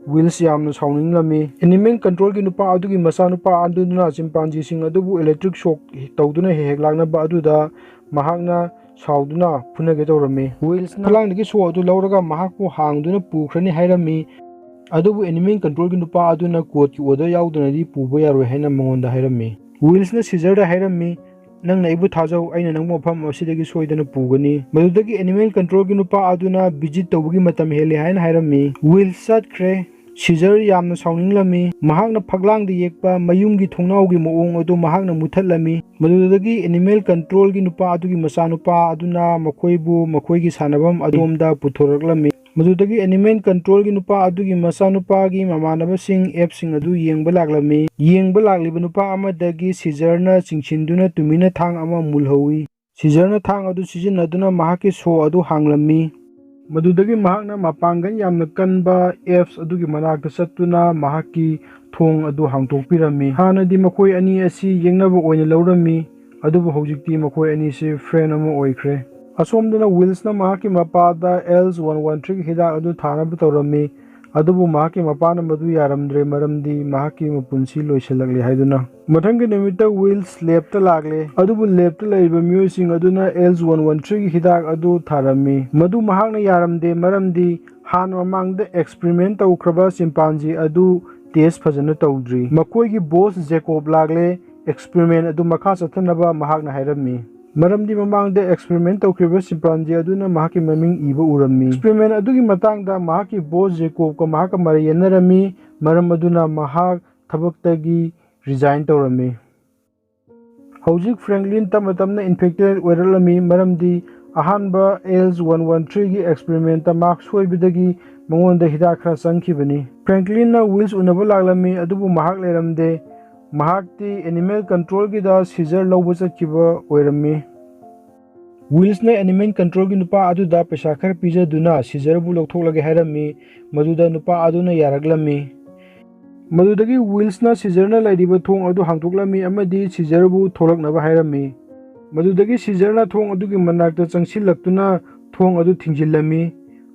Wills ꯌꯥꯝꯅ ꯁꯥꯎꯅꯤꯡꯂꯝꯃꯤ꯫ Animal control ꯒꯤ ꯅꯨꯄꯥ ꯑꯗꯨꯒꯤ ꯃꯆꯥꯅꯨꯄꯥ ꯑꯗꯨꯅ chimpanzee ꯁꯤꯡ ꯑꯗꯨꯕꯨ electric shock ꯇꯧꯗꯨꯅ ꯍꯦꯛ ꯍꯦꯛ ꯂꯥꯛꯅꯕ ꯑꯗꯨꯗ ꯃꯍꯥꯛꯅ ꯁꯥꯎꯗꯨꯅ ꯐꯨꯅꯒꯦ ꯇꯧꯔꯝꯃꯤ꯫ Wills ꯅ ꯐꯛꯂꯥꯡꯗꯒꯤ ꯁꯣ ꯑꯗꯨ ꯂꯧꯔꯒ ꯃꯍꯥꯛꯄꯨ ꯍꯥꯡꯗꯨꯅ ꯄꯨꯈ꯭ꯔꯅꯤ ꯍꯥꯏꯔꯝꯃꯤ꯫ ꯑꯗꯨꯕꯨ animal control ꯒꯤ ꯅꯨꯄꯥ ꯑꯗꯨꯅ court ꯀꯤ order ꯌꯥꯎꯗꯅꯗꯤ ꯄꯨꯕ ꯌꯥꯔꯣꯏ ꯍꯥꯏꯅ ꯃꯉꯣꯟꯗ ꯍꯥꯏꯔꯝꯃꯤ꯫ Wills ꯅ Caesar ꯗ ꯍꯥꯏꯔꯝꯃꯤ, "ꯅꯪꯅ ꯑꯩꯕꯨ ꯊꯥꯖꯧ, ꯑꯩꯅ ꯅꯪꯕꯨ ꯃꯐꯝ ꯑꯁꯤꯗꯒꯤ ꯁꯣꯏꯗꯅ ꯄꯨꯒꯅꯤ"꯫ ꯃꯗꯨꯗꯒꯤ animal control ꯒꯤ ꯅꯨꯄꯥ ꯑꯗꯨꯅ visit ꯇꯧꯕꯒꯤ ꯃꯇꯝ ꯍꯦꯜꯂꯦ ꯍꯥꯏꯅ ꯍꯥꯏꯔꯝꯃꯤ꯫ Wills ꯆꯠꯈ꯭ꯔꯦ꯫ Caesar ꯌꯥꯝꯅ ꯁꯥꯎꯅꯤꯡꯂꯝꯃꯤ꯫ ꯃꯍꯥꯛꯅ ꯐꯛꯂꯥꯡꯗ ꯌꯦꯛꯄ ꯃꯌꯨꯝꯒꯤ ꯊꯣꯡꯅꯥꯎꯒꯤ ꯃꯑꯣꯡ ꯑꯗꯨ ꯃꯍꯥꯛꯅ ꯃꯨꯊꯠꯂꯝꯃꯤ꯫ ꯃꯗꯨꯗꯒꯤ animal control ꯒꯤ ꯅꯨꯄꯥ ꯑꯗꯨꯒꯤ ꯃꯆꯥꯅꯨꯄꯥ ꯑꯗꯨꯅ ꯃꯈꯣꯏꯕꯨ ꯃꯈꯣꯏꯒꯤ ꯁꯥꯟꯅꯐꯝ ꯑꯗꯣꯝꯗ ꯄꯨꯊꯣꯔꯛꯂꯝꯃꯤ꯫ ꯃꯗꯨꯗꯒꯤ animal control ꯒꯤ ꯅꯨꯄꯥ ꯑꯗꯨꯒꯤ ꯃꯆꯥꯅꯨꯄꯥꯒꯤ ꯃꯃꯥꯟꯅꯕꯁꯤꯡ app ꯁꯤꯡ ꯑꯗꯨ ꯌꯦꯡꯕ ꯂꯥꯛꯂꯝꯃꯤ꯫ ꯌꯦꯡꯕ ꯂꯥꯛꯂꯤꯕ ꯅꯨꯄꯥ ꯑꯃꯗꯒꯤ Caesar ꯅ ꯆꯤꯡꯁꯤꯟꯗꯨꯅ ꯇꯨꯃꯤꯟꯅ ꯊꯥꯡ ꯑꯃ ꯃꯨꯜꯍꯧꯏ꯫ Caesar ꯅ ꯊꯥꯡ ꯑꯗꯨ ꯁꯤꯖꯤꯟꯅꯗꯨꯅ ꯃꯍꯥꯛꯀꯤ ꯁꯣ ꯑꯗꯨ ꯍꯥꯡꯂꯝꯃꯤ꯫ ꯃꯗꯨꯗꯒꯤ ꯃꯍꯥꯛꯅ ꯃꯄꯥꯡꯒꯜ ꯌꯥꯝꯅ ꯀꯟꯕ apes ꯑꯗꯨꯒꯤ ꯃꯅꯥꯛꯇ ꯆꯠꯇꯨꯅ ꯃꯍꯥꯛꯀꯤ ꯊꯣꯡ ꯑꯗꯨ ꯍꯥꯡꯗꯣꯛꯄꯤꯔꯝꯃꯤ꯫ ꯍꯥꯟꯅꯗꯤ ꯃꯈꯣꯏ ꯑꯅꯤ ꯑꯁꯤ ꯌꯦꯛꯅꯕ ꯑꯣꯏꯅ ꯂꯧꯔꯝꯃꯤ, ꯑꯗꯨꯕꯨ ꯍꯧꯖꯤꯛꯇꯤ ꯃꯈꯣꯏ ꯑꯅꯤꯁꯤ friend ꯑꯃ ꯑꯣꯏꯈ꯭ꯔꯦ꯫ ꯑꯁꯣꯝꯗꯅ Wills ꯅ ꯃꯍꯥꯛꯀꯤ ꯃꯄꯥꯗ L one one three ꯒꯤ ꯍꯤꯗꯥꯛ ꯑꯗꯨ ꯊꯥꯅꯕ ꯇꯧꯔꯝꯃꯤ, ꯑꯗꯨꯕꯨ ꯃꯍꯥꯛꯀꯤ ꯃꯄꯥꯅ ꯃꯗꯨ ꯌꯥꯔꯝꯗ꯭ꯔꯦ, ꯃꯔꯝꯗꯤ ꯃꯍꯥꯛꯀꯤ ꯃꯄꯨꯟꯁꯤ ꯂꯣꯏꯁꯤꯜꯂꯛꯂꯦ ꯍꯥꯏꯗꯨꯅ꯫ ꯃꯊꯪꯒꯤ ꯅꯨꯃꯤꯠꯇ Wills lab ꯇ ꯂꯥꯛꯂꯦ, ꯑꯗꯨꯕꯨ lab ꯇ ꯂꯩꯔꯤꯕ ꯃꯤꯑꯣꯏꯁꯤꯡ ꯑꯗꯨꯅ L one one three ꯒꯤ ꯍꯤꯗꯥꯛ ꯑꯗꯨ ꯊꯥꯔꯝꯃꯤ꯫ ꯃꯗꯨ ꯃꯍꯥꯛꯅ ꯌꯥꯔꯝꯗꯦ, ꯃꯔꯝꯗꯤ ꯍꯥꯟꯅ ꯃꯃꯥꯡꯗ experiment ꯇꯧꯈ꯭ꯔꯕ chimpanzee ꯑꯗꯨ test ꯐꯖꯅ ꯇꯧꯗ꯭ꯔꯤ꯫ ꯃꯈꯣꯏꯒꯤ boss Jacob ꯂꯥꯛꯂꯦ, ꯑꯦꯛꯁꯄꯦꯔꯤꯃꯦꯟ ꯑꯗꯨ ꯃꯈꯥ ꯆꯠꯊꯅꯕ ꯃꯍꯥꯛꯅ ꯍꯥꯏꯔꯝꯃꯤ꯫ ꯃꯔꯝꯗꯤ ꯃꯃꯥꯡꯗ ꯑꯦꯛꯁꯄꯦꯔꯤꯃꯦꯟ ꯇꯧꯈꯤꯕ ꯆꯤꯝꯄꯥꯟꯖꯤ ꯑꯗꯨꯅ ꯃꯍꯥꯛꯀꯤ ꯃꯃꯤꯡ ꯏꯕ ꯎꯔꯝꯃꯤ꯫ ꯑꯦꯛꯁꯄꯦꯔꯤꯃꯦꯟ ꯑꯗꯨꯒꯤ ꯃꯇꯥꯡꯗ ꯃꯍꯥꯛꯀꯤ ꯕꯣꯁ ꯖꯦꯀꯣꯕꯀ ꯃꯍꯥꯛꯀ ꯃꯔꯩ ꯌꯦꯠꯅꯔꯝꯃꯤ, ꯃꯔꯝ ꯑꯗꯨꯅ ꯃꯍꯥꯛ ꯊꯕꯛꯇꯒꯤ ꯔꯤꯖꯥꯏꯟ ꯇꯧꯔꯝꯃꯤ꯫ ꯍꯧꯖꯤꯛ ꯐ꯭ꯔꯦꯡꯀ꯭ꯂꯤꯟ ꯇꯞꯅ ꯇꯞꯅ ꯏꯟꯐꯦꯛꯇꯦꯠ ꯑꯣꯏꯔꯛꯂꯝꯃꯤ, ꯃꯔꯝꯗꯤ ꯑꯍꯥꯟꯕ ꯑꯦꯜꯁ ꯋꯥꯟ ꯋꯥꯟ ꯊ꯭ꯔꯤꯒꯤ ꯑꯦꯛꯁꯄꯦꯔꯤꯃꯦꯟꯇ ꯃꯍꯥꯛ ꯁꯣꯏꯕꯗꯒꯤ ꯃꯉꯣꯟꯗ ꯍꯤꯗꯥꯛ ꯈꯔ ꯆꯪꯈꯤꯕꯅꯤ꯫ ꯐ꯭ꯔꯦꯡꯀ꯭ꯂꯤꯟꯅ ꯋꯤꯜꯁ ꯎꯅꯕ ꯂꯥꯛꯂꯝꯃꯤ, ꯑꯗꯨꯕꯨ ꯃꯍꯥꯛ ꯂꯩꯔꯝꯗꯦ꯫ ꯃꯍꯥꯛꯇꯤ ꯑꯦꯅꯤꯃꯦꯜ ꯀꯟꯇ꯭ꯔꯣꯜꯒꯤꯗ ꯁꯤꯖꯔ ꯂꯧꯕ ꯆꯠꯈꯤꯕ ꯑꯣꯏꯔꯝꯃꯤ꯫ ꯋꯤꯜꯁꯅ ꯑꯦꯅꯤꯃꯦꯜ ꯀꯟꯇ꯭ꯔꯣꯜꯒꯤ ꯅꯨꯄꯥ ꯑꯗꯨꯗ ꯄꯩꯁꯥ ꯈꯔ ꯄꯤꯖꯗꯨꯅ ꯁꯤꯖꯔꯕꯨ ꯂꯧꯊꯣꯛꯂꯒꯦ ꯍꯥꯏꯔꯝꯃꯤ, ꯃꯗꯨꯗ ꯅꯨꯄꯥ ꯑꯗꯨꯅ ꯌꯥꯔꯛꯂꯝꯃꯤ꯫ ꯃꯗꯨꯗꯒꯤ ꯋꯤꯜꯁꯅ ꯁꯤꯖꯔꯅ ꯂꯩꯔꯤꯕ ꯊꯣꯡ ꯑꯗꯨ ꯍꯥꯡꯗꯣꯛꯂꯝꯃꯤ ꯑꯃꯗꯤ ꯁꯤꯖꯔꯕꯨ ꯊꯣꯛꯂꯛꯅꯕ ꯍꯥꯏꯔꯝꯃꯤ꯫ ꯃꯗꯨꯗꯒꯤ ꯁꯤꯖꯔꯅ ꯊꯣꯡ ꯑꯗꯨꯒꯤ ꯃꯅꯥꯛꯇ ꯆꯪꯁꯤꯜꯂꯛꯇꯨꯅ ꯊꯣꯡ ꯑꯗꯨ ꯊꯤꯡꯖꯤꯜꯂꯝꯃꯤ꯫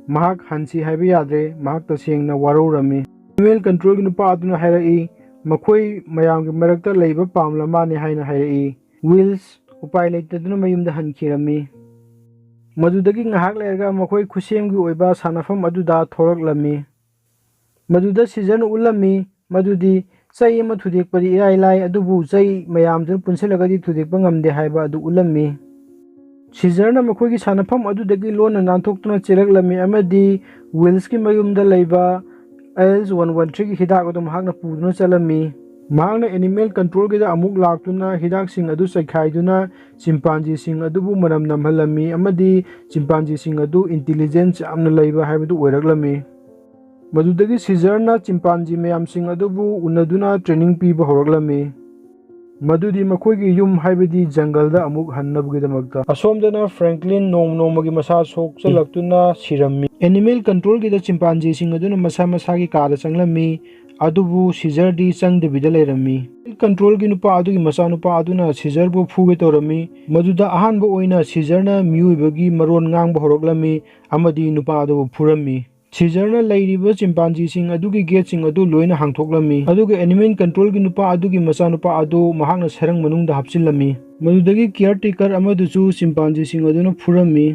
ꯃꯍꯥꯛ ꯍꯟꯁꯤ ꯍꯥꯏꯕ ꯌꯥꯗ꯭ꯔꯦ, ꯃꯍꯥꯛ ꯇꯁꯦꯡꯅ ꯋꯥꯔꯧꯔꯝꯃꯤ꯫ ꯑꯦꯅꯤꯃꯦꯜ ꯀꯟꯇ꯭ꯔꯣꯜꯒꯤ ꯅꯨꯄꯥ ꯑꯗꯨꯅ ꯍꯥꯏꯔꯛꯏ, "ꯃꯈꯣꯏ ꯃꯌꯥꯝꯒꯤ ꯃꯔꯛꯇ ꯂꯩꯕ ꯄꯥꯝꯂ ꯃꯥꯅꯤ" ꯍꯥꯏꯅ ꯍꯥꯏꯔꯛꯏ꯫ ꯋꯤꯜꯁ ꯎꯄꯥꯏ ꯂꯩꯇꯗꯨꯅ ꯃꯌꯨꯝꯗ ꯍꯟꯈꯤꯔꯝꯃꯤ꯫ ꯃꯗꯨꯗꯒꯤ ꯉꯥꯏꯍꯥꯛ ꯂꯩꯔꯒ ꯃꯈꯣꯏ ꯈꯨꯠꯁꯦꯝꯒꯤ ꯑꯣꯏꯕ ꯁꯥꯟꯅꯐꯝ ꯑꯗꯨꯗ ꯊꯣꯔꯛꯂꯝꯃꯤ꯫ ꯃꯗꯨꯗ ꯁꯤꯖꯔꯅ ꯎꯠꯂꯝꯃꯤ ꯃꯗꯨꯗꯤ ꯆꯩ ꯑꯃ ꯊꯨꯗꯦꯛꯄꯗꯤ ꯏꯔꯥꯏ ꯂꯥꯏ, ꯑꯗꯨꯕꯨ ꯆꯩ ꯃꯌꯥꯝꯗꯨꯅ ꯄꯨꯟꯁꯤꯜꯂꯒꯗꯤ ꯊꯨꯗꯦꯛꯄ ꯉꯝꯗꯦ ꯍꯥꯏꯕ ꯑꯗꯨ ꯎꯠꯂꯝꯃꯤ꯫ ꯁꯤꯖꯔꯅ ꯃꯈꯣꯏꯒꯤ ꯁꯥꯟꯅꯐꯝ ꯑꯗꯨꯗꯒꯤ ꯂꯣꯟꯅ ꯅꯥꯟꯊꯣꯛꯇꯨꯅ ꯆꯦꯜꯂꯛꯂꯝꯃꯤ ꯑꯃꯗꯤ ꯋꯤꯜꯁꯀꯤ ꯃꯌꯨꯝꯗ ꯂꯩꯕ ꯑꯦꯜꯁ ꯋꯥꯟ ꯋꯥꯟ ꯊ꯭ꯔꯤꯒꯤ ꯍꯤꯗꯥꯛ ꯑꯗꯨ ꯃꯍꯥꯛꯅ ꯄꯨꯗꯨꯅ ꯆꯠꯂꯝꯃꯤ꯫ ꯃꯍꯥꯛꯅ ꯑꯦꯅꯤꯃꯦꯜ ꯀꯟꯇ꯭ꯔꯣꯜꯒꯤꯗ ꯑꯃꯨꯛ ꯂꯥꯛꯇꯨꯅ ꯍꯤꯗꯥꯛꯁꯤꯡ ꯑꯗꯨ ꯆꯥꯏꯈꯥꯏꯗꯨꯅ ꯆꯤꯝꯄꯥꯟꯖꯤꯁꯤꯡ ꯑꯗꯨꯕꯨ ꯃꯅꯝ ꯅꯝꯍꯜꯂꯝꯃꯤ ꯑꯃꯗꯤ ꯆꯤꯝꯄꯥꯟꯖꯤꯁꯤꯡ ꯑꯗꯨ ꯏꯟꯇꯤꯂꯤꯖꯦꯟꯁ ꯌꯥꯝꯅ ꯂꯩꯕ ꯍꯥꯏꯕꯗꯨ ꯑꯣꯏꯔꯛꯂꯝꯃꯤ꯫ ꯃꯗꯨꯗꯒꯤ ꯁꯤꯖꯔꯅ ꯆꯤꯝꯄꯥꯟꯖꯤ ꯃꯌꯥꯝꯁꯤꯡ ꯑꯗꯨꯕꯨ ꯎꯅꯗꯨꯅ ꯇ꯭ꯔꯦꯅꯤꯡ ꯄꯤꯕ ꯍꯧꯔꯛꯂꯝꯃꯤ, ꯃꯗꯨꯗꯤ ꯃꯈꯣꯏꯒꯤ ꯌꯨꯝ ꯍꯥꯏꯕꯗꯤ ꯖꯪꯒꯜꯗ ꯑꯃꯨꯛ ꯍꯟꯅꯕꯒꯤꯗꯃꯛꯇ꯫ ꯑꯁꯣꯝꯗꯅ ꯐ꯭ꯔꯦꯡꯀ꯭ꯂꯤꯟ ꯅꯣꯡꯃ ꯅꯣꯡꯃꯒꯤ ꯃꯁꯥ ꯁꯣꯛꯆꯜꯂꯛꯇꯨꯅ ꯁꯤꯔꯝꯃꯤ꯫ ꯑꯦꯅꯤꯃꯦꯜ ꯀꯟꯇ꯭ꯔꯣꯜꯒꯤꯗ ꯆꯤꯝꯄꯥꯟꯖꯤꯁꯤꯡ ꯑꯗꯨꯅ ꯃꯁꯥ ꯃꯁꯥꯒꯤ ꯀꯥꯗ ꯆꯪꯂꯝꯃꯤ, ꯑꯗꯨꯕꯨ ꯁꯤꯖꯔꯗꯤ ꯆꯪꯗꯕꯤꯗ ꯂꯩꯔꯝꯃꯤ꯫ ꯑꯦꯅꯤꯃꯦꯜ ꯀꯟꯇ꯭ꯔꯣꯜꯒꯤ ꯅꯨꯄꯥ ꯑꯗꯨꯒꯤ ꯃꯆꯥꯅꯨꯄꯥ ꯑꯗꯨꯅ ꯁꯤꯖꯔꯕꯨ ꯐꯨꯒꯦ ꯇꯧꯔꯝꯃꯤ꯫ ꯃꯗꯨꯗ ꯑꯍꯥꯟꯕ ꯑꯣꯏꯅ ꯁꯤꯖꯔꯅ ꯃꯤꯑꯣꯏꯕꯒꯤ ꯃꯔꯣꯟ ꯉꯥꯡꯕ ꯍꯧꯔꯛꯂꯝꯃꯤ ꯑꯃꯗꯤ ꯅꯨꯄꯥ ꯑꯗꯨꯕꯨ ꯐꯨꯔꯝꯃꯤ꯫ ꯁꯤꯖꯔꯅ ꯂꯩꯔꯤꯕ ꯆꯤꯝꯄꯥꯟꯖꯤꯁꯤꯡ ꯑꯗꯨꯒꯤ ꯒꯦꯠꯁꯤꯡ ꯑꯗꯨ ꯂꯣꯏꯅ ꯍꯥꯡꯊꯣꯛꯂꯝꯃꯤ, ꯑꯗꯨꯒ ꯑꯦꯅꯤꯃꯦꯜ ꯀꯟꯇ꯭ꯔꯣꯜꯒꯤ ꯅꯨꯄꯥ ꯑꯗꯨꯒꯤ ꯃꯆꯥꯅꯨꯄꯥ ꯑꯗꯨ ꯃꯍꯥꯛꯅ ꯁꯔꯪ ꯃꯅꯨꯡꯗ ꯍꯥꯞꯆꯤꯜꯂꯝꯃꯤ꯫ ꯃꯗꯨꯗꯒꯤ ꯀꯤꯌꯔ ꯇꯦꯀꯔ ꯑꯃꯗꯨꯁꯨ ꯆꯤꯝꯄꯥꯟꯖꯤꯁꯤꯡ ꯑꯗꯨꯅ ꯐꯨꯔꯝꯃꯤ꯫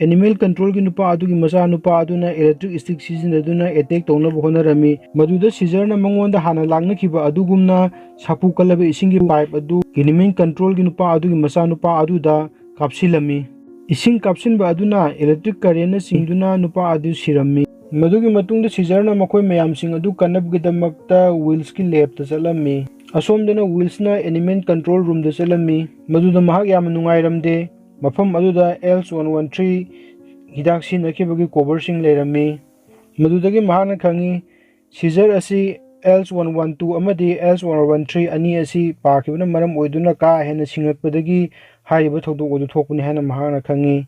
Animal controlꯒꯤ ꯅꯨꯄꯥ ꯑꯗꯨꯒꯤ ꯃꯆꯥꯅꯨꯄꯥ ꯑꯗꯨꯅ electric stick ꯁꯤꯖꯤꯟꯅꯗꯨꯅ attack ꯇꯧꯅꯕ ꯍꯣꯠꯅꯔꯝꯃꯤ꯫ ꯃꯗꯨꯗ ꯁꯤꯖꯔꯅ ꯃꯉꯣꯟꯗ ꯍꯥꯟꯅ ꯂꯥꯛꯅꯈꯤꯕ ꯑꯗꯨꯒꯨꯝꯅ ꯁꯥꯐꯨ ꯀꯜꯂꯕ ꯏꯁꯤꯡꯒꯤ pipe ꯑꯗꯨ animal controlꯒꯤ ꯅꯨꯄꯥ ꯑꯗꯨꯒꯤ ꯃꯆꯥꯅꯨꯄꯥ ꯑꯗꯨꯗ ꯀꯥꯞꯁꯤꯜꯂꯝꯃꯤ꯫ ꯏꯁꯤꯡ ꯀꯥꯞꯁꯤꯟꯕ ꯑꯗꯨꯅ electric currentꯅ ꯆꯤꯡꯗꯨꯅ ꯅꯨꯄꯥ ꯑꯗꯨ ꯁꯤꯔꯝꯃꯤ꯫ ꯃꯗꯨꯒꯤ ꯃꯇꯨꯡꯗ ꯁꯤꯖꯔꯅ ꯃꯈꯣꯏ ꯃꯌꯥꯝꯁꯤꯡ ꯑꯗꯨ ꯀꯟꯅꯕꯒꯤꯗꯃꯛꯇ ꯋꯤꯜꯁꯀꯤ ꯂꯦꯞꯇ ꯆꯠꯂꯝꯃꯤ꯫ ꯑꯁꯣꯝꯗꯅ ꯋꯤꯜꯁꯅ animal control roomꯗ ꯆꯠꯂꯝꯃꯤ꯫ ꯃꯗꯨꯗ ꯃꯍꯥꯛ ꯌꯥꯝꯅ ꯅꯨꯡꯉꯥꯏꯔꯝꯗꯦ꯫ ꯃꯐꯝ ꯑꯗꯨꯗ ꯑꯦꯜꯁ ꯋꯥꯟ ꯋꯥꯟ ꯊ꯭ꯔꯤ ꯍꯤꯗꯥꯛ ꯁꯤꯖꯤꯟꯅꯈꯤꯕꯒꯤ ꯀꯣꯚꯔꯁꯤꯡ ꯂꯩꯔꯝꯃꯤ꯫ ꯃꯗꯨꯗꯒꯤ ꯃꯍꯥꯛꯅ ꯈꯪꯉꯤ, ꯁꯤꯖꯔ ꯑꯁꯤ ꯑꯦꯜꯁ ꯋꯥꯟ ꯋꯥꯟ ꯇꯨ ꯑꯃꯗꯤ ꯑꯦꯜꯁ ꯋꯥꯟ ꯋꯥꯟ ꯊ꯭ꯔꯤ ꯑꯅꯤ ꯑꯁꯤ ꯄꯥꯈꯤꯕꯅ ꯃꯔꯝ ꯑꯣꯏꯗꯨꯅ ꯀꯥ ꯍꯦꯟꯅ ꯁꯤꯡꯉꯛꯄꯗꯒꯤ ꯍꯥꯏꯔꯤꯕ ꯊꯧꯗꯣꯛ ꯑꯗꯨ ꯊꯣꯛꯄꯅꯤ ꯍꯥꯏꯅ ꯃꯍꯥꯛꯅ ꯈꯪꯉꯤ꯫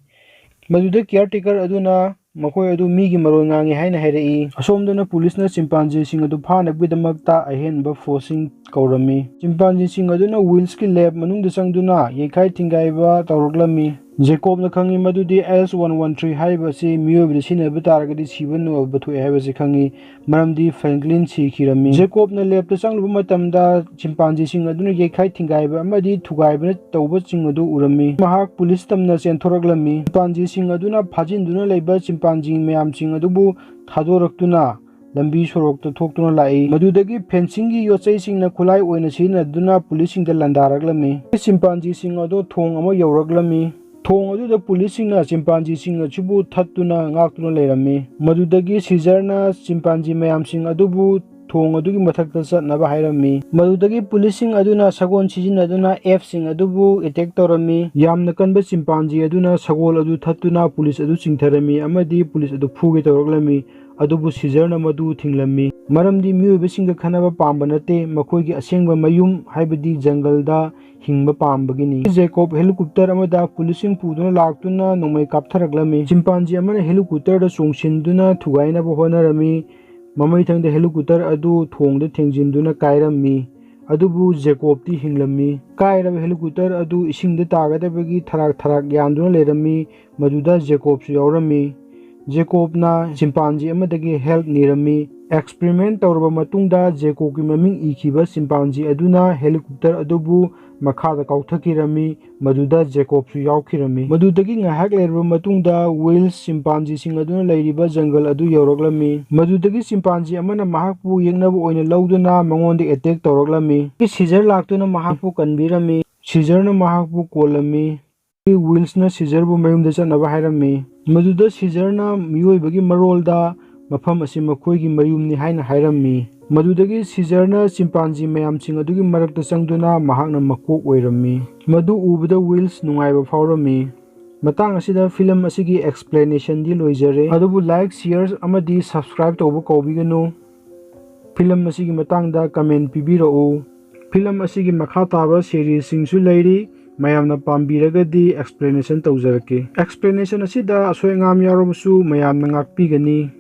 ꯃꯗꯨꯗ caretaker ꯑꯗꯨꯅ ꯃꯈꯣꯏ ꯑꯗꯨ ꯃꯤꯒꯤ ꯃꯔꯣꯟ ꯉꯥꯡꯉꯤ ꯍꯥꯏꯅ ꯍꯥꯏꯔꯛꯏ꯫ ꯑꯁꯣꯝꯗꯅ ꯄꯨꯂꯤꯁꯅ chimpanzeeꯁꯤꯡ ꯑꯗꯨ ꯐꯥꯅꯕꯒꯤꯗꯃꯛꯇ ꯑꯍꯦꯟꯕ forceꯁꯤꯡ ꯀꯧꯔꯝꯃꯤ꯫ Chimpanzeeꯁꯤꯡ ꯑꯗꯨꯅ ꯋꯤꯜꯁꯀꯤ ꯂꯦꯞ ꯃꯅꯨꯡꯗ ꯆꯪꯗꯨꯅ ꯌꯩꯈꯥꯏ ꯊꯤꯡꯒꯥꯏꯕ ꯇꯧꯔꯛꯂꯝꯃꯤ꯫ ꯖꯦꯀꯣꯕꯅ ꯈꯪꯉꯤ ꯃꯗꯨꯗꯤ ꯑꯦꯜꯁ ꯋꯥꯟ ꯋꯥꯟ ꯊ꯭ꯔꯤ ꯍꯥꯏꯔꯤꯕ ꯑꯁꯤ ꯃꯤꯑꯣꯏꯕꯗ ꯁꯤꯖꯤꯟꯅꯕ ꯇꯥꯔꯒꯗꯤ ꯁꯤꯕ ꯅꯣꯡꯉꯥꯟꯕ ꯊꯣꯛꯑꯦ ꯍꯥꯏꯕꯁꯤ ꯈꯪꯉꯤ, ꯃꯔꯝꯗꯤ ꯐ꯭ꯔꯦꯡꯀ꯭ꯂꯤꯟ ꯁꯤꯈꯤꯔꯝꯃꯤ꯫ ꯖꯦꯀꯣꯕꯅ ꯂꯦꯞꯇ ꯆꯪꯂꯨꯕ ꯃꯇꯝꯗ chimpanzeeꯁꯤꯡ ꯑꯗꯨꯅ ꯌꯩꯈꯥꯏ ꯊꯤꯡꯒꯥꯏꯕ ꯑꯃꯗꯤ ꯊꯨꯒꯥꯏꯕꯅ ꯇꯧꯕꯁꯤꯡ ꯑꯗꯨ ꯎꯔꯝꯃꯤ꯫ ꯃꯍꯥꯛ ꯄꯨꯂꯤꯁ ꯇꯝꯅ ꯆꯦꯟꯊꯣꯔꯛꯂꯝꯃꯤ꯫ Chimpanzeeꯁꯤꯡ ꯑꯗꯨꯅ ꯐꯥꯖꯤꯟꯗꯨꯅ ꯂꯩꯕ chimpanzee ꯃꯌꯥꯝꯁꯤꯡ ꯑꯗꯨꯕꯨ ꯊꯥꯗꯣꯔꯛꯇꯨꯅ ꯂꯝꯕꯤ ꯁꯣꯔꯣꯛꯇ ꯊꯣꯛꯇꯨꯅ ꯂꯥꯛꯏ꯫ ꯃꯗꯨꯗꯒꯤ fencingꯒꯤ ꯌꯣꯠꯆꯩꯁꯤꯡꯅ ꯈꯨꯠꯂꯥꯏ ꯑꯣꯏꯅ ꯁꯤꯖꯤꯟꯅꯗꯨꯅ ꯄꯨꯂꯤꯁꯁꯤꯡꯗ ꯂꯥꯟꯗꯥꯔꯛꯂꯝꯃꯤ꯫ Chimpanzeeꯁꯤꯡ ꯑꯗꯨ ꯊꯣꯡ ꯑꯃ ꯌꯧꯔꯛꯂꯝꯃꯤ꯫ ꯊꯣꯡ ꯑꯗꯨꯗ ꯄꯨꯂꯤꯁꯁꯤꯡꯅ chimpanzeeꯁꯤꯡ ꯑꯁꯤꯕꯨ ꯊꯠꯇꯨꯅ ꯉꯥꯛꯇꯨꯅ ꯂꯩꯔꯝꯃꯤ꯫ ꯃꯗꯨꯗꯒꯤ ꯁꯤꯖꯔꯅ chimpanzee ꯃꯌꯥꯝꯁꯤꯡ ꯑꯗꯨꯕꯨ ꯊꯣꯡ ꯑꯗꯨꯒꯤ ꯃꯊꯛꯇ ꯆꯠꯅꯕ ꯍꯥꯏꯔꯝꯃꯤ꯫ ꯃꯗꯨꯗꯒꯤ ꯄꯨꯂꯤꯁꯁꯤꯡ ꯑꯗꯨꯅ ꯁꯒꯣꯜ ꯁꯤꯖꯤꯟꯅꯗꯨꯅ apesꯁꯤꯡ ꯑꯗꯨꯕꯨ attack ꯇꯧꯔꯝꯃꯤ꯫ ꯌꯥꯝꯅ ꯀꯟꯕ chimpanzee ꯑꯗꯨꯅ ꯁꯒꯣꯜ ꯑꯗꯨ ꯊꯠꯇꯨꯅ ꯄꯨꯂꯤꯁ ꯑꯗꯨ ꯆꯤꯡꯊꯔꯝꯃꯤ ꯑꯃꯗꯤ ꯄꯨꯂꯤꯁ ꯑꯗꯨ ꯐꯨꯒꯦ ꯇꯧꯔꯛꯂꯝꯃꯤ꯫ ꯑꯗꯨꯕꯨ ꯁꯤꯖꯔꯅ ꯃꯗꯨ ꯊꯤꯡꯂꯝꯃꯤ꯫ ꯃꯔꯝꯗꯤ ꯃꯤꯑꯣꯏꯕꯁꯤꯡꯒ ꯈꯠꯅꯕ ꯄꯥꯝꯕ ꯅꯠꯇꯦ, ꯃꯈꯣꯏꯒꯤ ꯑꯁꯦꯡꯕ ꯃꯌꯨꯝ ꯍꯥꯏꯕꯗꯤ ꯖꯪꯒꯜꯗ ꯍꯤꯡꯕ ꯄꯥꯝꯕꯒꯤꯅꯤ꯫ ꯖꯦꯀꯣꯕ helicopter ꯑꯃꯗ ꯄꯨꯂꯤꯁꯁꯤꯡ ꯄꯨꯗꯨꯅ ꯂꯥꯛꯇꯨꯅ ꯅꯣꯡꯃꯩ ꯀꯥꯞꯊꯔꯛꯂꯝꯃꯤ꯫ Chimpanzee ꯑꯃꯅ helicopterꯗ ꯆꯣꯡꯁꯤꯟꯗꯨꯅ ꯊꯨꯒꯥꯏꯅꯕ ꯍꯣꯠꯅꯔꯝꯃꯤ꯫ ꯃꯃꯩꯊꯪꯗ helicopter ꯑꯗꯨ ꯊꯣꯡꯗ ꯊꯦꯡꯖꯤꯟꯗꯨꯅ ꯀꯥꯏꯔꯝꯃꯤ꯫ ꯑꯗꯨꯕꯨ ꯖꯦꯀꯣꯕꯇꯤ ꯍꯤꯡꯂꯝꯃꯤ꯫ ꯀꯥꯏꯔꯕ helicopter ꯑꯗꯨ ꯏꯁꯤꯡꯗ ꯇꯥꯒꯗꯕꯒꯤ ꯊꯔꯥꯛ ꯊꯔꯥꯛ ꯌꯥꯟꯗꯨꯅ ꯂꯩꯔꯝꯃꯤ꯫ ꯃꯗꯨꯗ ꯖꯦꯀꯣꯕꯁꯨ ꯌꯥꯎꯔꯝꯃꯤ꯫ ꯖꯦꯀꯣꯕꯅ chimpanzee ꯑꯃꯗꯒꯤ help ꯅꯤꯔꯝꯃꯤ꯫ Experiment ꯇꯧꯔꯕ ꯃꯇꯨꯡꯗ ꯖꯦꯀꯣꯕꯀꯤ ꯃꯃꯤꯡ ꯏꯈꯤꯕ chimpanzee ꯑꯗꯨꯅ helicopter ꯑꯗꯨꯕꯨ ꯃꯈꯥꯗ ꯀꯥꯎꯊꯈꯤꯔꯝꯃꯤ꯫ ꯃꯗꯨꯗ ꯖꯦꯀꯣꯕꯁꯨ ꯌꯥꯎꯈꯤꯔꯝꯃꯤ꯫ ꯃꯗꯨꯗꯒꯤ ꯉꯥꯏꯍꯥꯛ ꯂꯩꯔꯕ ꯃꯇꯨꯡꯗ ꯋꯤꯜꯁ ꯆꯤꯝꯄꯥꯟꯖꯤꯁꯤꯡ ꯑꯗꯨꯅ ꯂꯩꯔꯤꯕ ꯖꯪꯒꯜ ꯑꯗꯨ ꯌꯧꯔꯛꯂꯝꯃꯤ꯫ ꯃꯗꯨꯗꯒꯤ ꯆꯤꯝꯄꯥꯟꯖꯤ ꯑꯃꯅ ꯃꯍꯥꯛꯄꯨ ꯌꯦꯛꯅꯕ ꯑꯣꯏꯅ ꯂꯧꯗꯨꯅ ꯃꯉꯣꯟꯗ ꯑꯦꯇꯦꯛ ꯇꯧꯔꯛꯂꯝꯃꯤ꯫ ꯁꯤꯖꯔ ꯂꯥꯛꯇꯨꯅ ꯃꯍꯥꯛꯄꯨ ꯀꯟꯕꯤꯔꯝꯃꯤ꯫ ꯁꯤꯖꯔꯅ ꯃꯍꯥꯛꯄꯨ ꯀꯣꯜꯂꯝꯃꯤ꯫ ꯋꯤꯜꯁꯅ ꯁꯤꯖꯔꯕꯨ ꯃꯌꯨꯝꯗ ꯆꯠꯅꯕ ꯍꯥꯏꯔꯝꯃꯤ꯫ ꯃꯗꯨꯗ ꯁꯤꯖꯔꯅ ꯃꯤꯑꯣꯏꯕꯒꯤ ꯃꯔꯣꯜꯗ ꯃꯐꯝ ꯑꯁꯤ ꯃꯈꯣꯏꯒꯤ ꯃꯌꯨꯝꯅꯤ ꯍꯥꯏꯅ ꯍꯥꯏꯔꯝꯃꯤ꯫ ꯃꯗꯨꯗꯒꯤ ꯁꯤꯖꯔꯅ ꯆꯤꯝꯄꯥꯟꯖꯤ ꯃꯌꯥꯝꯁꯤꯡ ꯑꯗꯨꯒꯤ ꯃꯔꯛꯇ ꯆꯪꯗꯨꯅ ꯃꯍꯥꯛꯅ ꯃꯀꯣꯛ ꯑꯣꯏꯔꯝꯃꯤ꯫ ꯃꯗꯨ ꯎꯕꯗ ꯋꯤꯜꯁ ꯅꯨꯡꯉꯥꯏꯕ ꯐꯥꯎꯔꯝꯃꯤ꯫ ꯃꯇꯥꯡ ꯑꯁꯤꯗ ꯐꯤꯂꯝ ꯑꯁꯤꯒꯤ ꯑꯦꯛꯁꯄ꯭ꯂꯦꯅꯦꯁꯟꯗꯤ ꯂꯣꯏꯖꯔꯦ, ꯑꯗꯨꯕꯨ ꯂꯥꯏꯛ, ꯁꯤꯌꯔ ꯑꯃꯗꯤ ꯁꯕꯁꯀ꯭ꯔꯥꯏꯕ ꯇꯧꯕ ꯀꯥꯎꯕꯤꯒꯅꯨ꯫ ꯐꯤꯂꯝ ꯑꯁꯤꯒꯤ ꯃꯇꯥꯡꯗ ꯀꯃꯦꯟ ꯄꯤꯕꯤꯔꯛꯎ꯫ ꯐꯤꯂꯝ ꯑꯁꯤꯒꯤ ꯃꯈꯥ ꯇꯥꯕ ꯁꯦꯔꯤꯁꯁꯤꯡꯁꯨ ꯂꯩꯔꯤ, ꯃꯌꯥꯝꯅ ꯄꯥꯝꯕꯤꯔꯒꯗꯤ ꯑꯦꯛꯁꯄ꯭ꯂꯦꯅꯦꯁꯟ ꯇꯧꯖꯔꯛꯀꯦ꯫ ꯑꯦꯛꯁꯄ꯭ꯂꯦꯅꯦꯁꯟ ꯑꯁꯤꯗ ꯑꯁꯣꯏ ꯑꯉꯥꯝ ꯌꯥꯎꯔꯕꯁꯨ ꯃꯌꯥꯝꯅ ꯉꯥꯛꯄꯤꯒꯅꯤ꯫